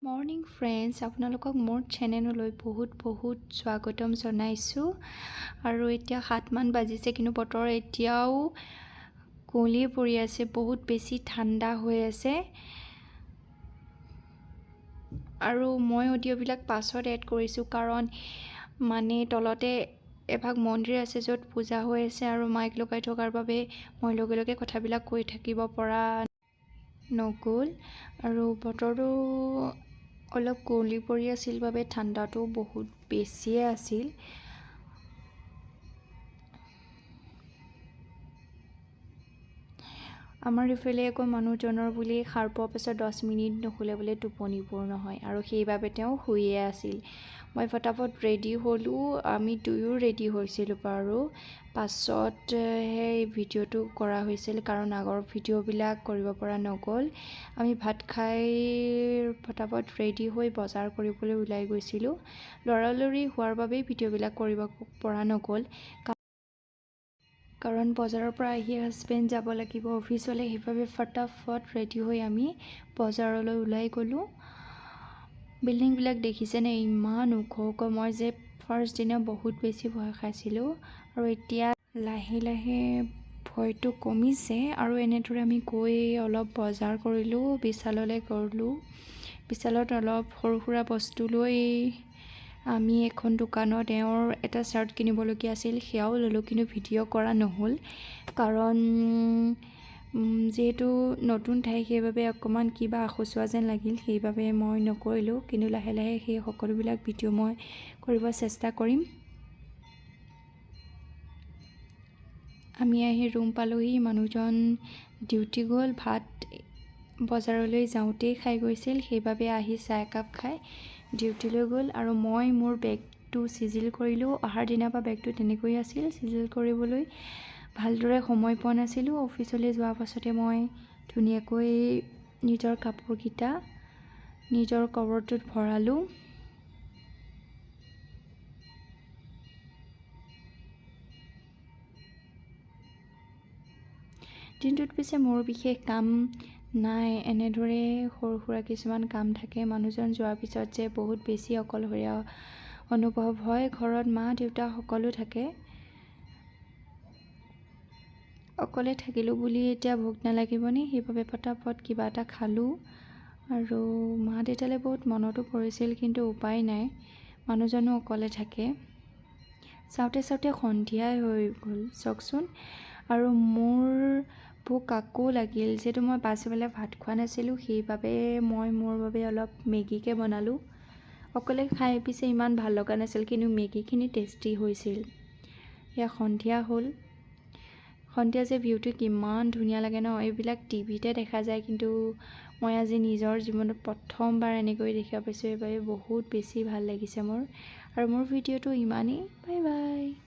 Morning friends, আপোনালোকক মোৰ চেনেললৈ বহুত বহুত স্বাগতম জনাইছোঁ। আৰু এতিয়া 7মান বাজিছে, কিন্তু বতৰ এতিয়াও কুঁৱলী পৰি আছে, বহুত বেছি ঠাণ্ডা হৈ আছে। আৰু মই অডিঅ'বিলাক পাছত এড কৰিছোঁ, কাৰণ মানে তলতে এভাগ মন্দিৰ আছে য'ত পূজা হৈ আছে আৰু মাইক লগাই থকাৰ বাবে মই লগে লগে কথাবিলাক কৈ থাকিব পৰা নগ'ল। আৰু বতৰটো অলপ কুঁৱলী পৰি আছিল বাবে ঠাণ্ডাটো বহুত বেছিয়ে আছিল। আমাৰ ইফালে আকৌ মানুহজনৰ বুলি সাৰ পোৱাৰ পাছত 10 মিনিট নুশুলে বোলে টোপনি পূৰ নহয়, আৰু সেইবাবে তেওঁ শুইয়ে আছিল। মই ফটাফট ৰেডি হ'লোঁ, আমি দুয়ো ৰেডি হৈছিলোঁ বাৰু। পাছত সেই ভিডিঅ'টো কৰা হৈছিল, কাৰণ আগৰ ভিডিঅ'বিলাক কৰিব পৰা নগ'ল। আমি ভাত খাই ফটাফট ৰেডি হৈ বজাৰ কৰিবলৈ ওলাই গৈছিলোঁ। লৰালৰি হোৱাৰ বাবেই ভিডিঅ'বিলাক কৰিব পৰা নগ'ল, কাৰণ বজাৰৰ পৰা আহি হাজবেণ্ড যাব লাগিব অফিচলৈ, সেইবাবে ফটাফট ৰেডি হৈ আমি বজাৰলৈ ওলাই গ'লোঁ। বিল্ডিংবিলাক দেখিছেনে ইমান ওখ ওখ, মই যে ফাৰ্ষ্ট দিনা বহুত বেছি ভয় খাইছিলোঁ আৰু এতিয়া লাহে লাহে ভয়টো কমিছে। আৰু এনেদৰে আমি গৈ অলপ বজাৰ কৰিলোঁ, বিশাললৈ গ'লোঁ। বিশালত অলপ সৰু সুৰা বস্তু লৈ আমি এখন দোকানত তেওঁৰ এটা চাৰ্ট কিনিবলগীয়া আছিল, সেয়াও ল'লোঁ, কিন্তু ভিডিঅ' কৰা নহ'ল, কাৰণ যিহেতু নতুন ঠাই সেইবাবে অকণমান কিবা আখচোৱা যেন লাগিল, সেইবাবে মই নকৰিলোঁ। কিন্তু লাহে লাহে সেই সকলোবিলাক ভিডিঅ' মই কৰিব চেষ্টা কৰিম। আমি আহি ৰুম পালোহি, মানুহজন ডিউটি গ'ল, ভাত বজাৰলৈ যাওঁতেই খাই গৈছিল, সেইবাবে আহি চাহ একাপ খাই ডিউটিলৈ গ'ল। আৰু মই মোৰ বেগটো চিজিল কৰিলোঁ, অহাৰ দিনাৰ পৰা বেগটো তেনেকৈয়ে আছিল, চিজিল কৰিবলৈ ভালদৰে সময় পোৱা নাছিলোঁ। অফিচলৈ যোৱাৰ পাছতে মই ধুনীয়াকৈ নিজৰ কাপোৰকেইটা নিজৰ কভাৰটোত ভৰালোঁ। দিনটোত পিছে মোৰ বিশেষ কাম নাই, এনেদৰে সৰু সুৰা কিছুমান কাম থাকে। মানুহজন যোৱাৰ পিছত যে বহুত বেছি অকলশৰীয়া অনুভৱ হয়। ঘৰত মা দেউতা সকলো থাকে, অকলে থাকিলোঁ বুলি এতিয়া ভোক নালাগিবনে, সেইবাবে ফটাফট কিবা এটা খালোঁ। আৰু মা দেউতালৈ বহুত মনতো পৰিছিল, কিন্তু উপায় নাই, মানুহজনো অকলে থাকে। চাওঁতে চাওঁতে সন্ধিয়াই হৈ গ'ল চাওকচোন। আৰু মোৰ ভোক আকৌ লাগিল, যিহেতু মই পাছবেলা ভাত খোৱা নাছিলোঁ, সেইবাবে মই মোৰ বাবে অলপ মেগীকে বনালোঁ। অকলে খাই পিছে ইমান ভাল লগা নাছিল, কিন্তু মেগীখিনি টেষ্টি হৈছিল। এয়া সন্ধিয়া হ'ল। সন্ধিয়া যে ভিউটো কিমান ধুনীয়া লাগে ন, এইবিলাক টিভিতে দেখা যায়, কিন্তু মই আজি নিজৰ জীৱনত প্ৰথমবাৰ এনেকৈ দেখা পাইছোঁ, সেইবাবে বহুত বেছি ভাল লাগিছে মোৰ। আৰু মোৰ ভিডিঅ'টো ইমানেই, বাই বাই।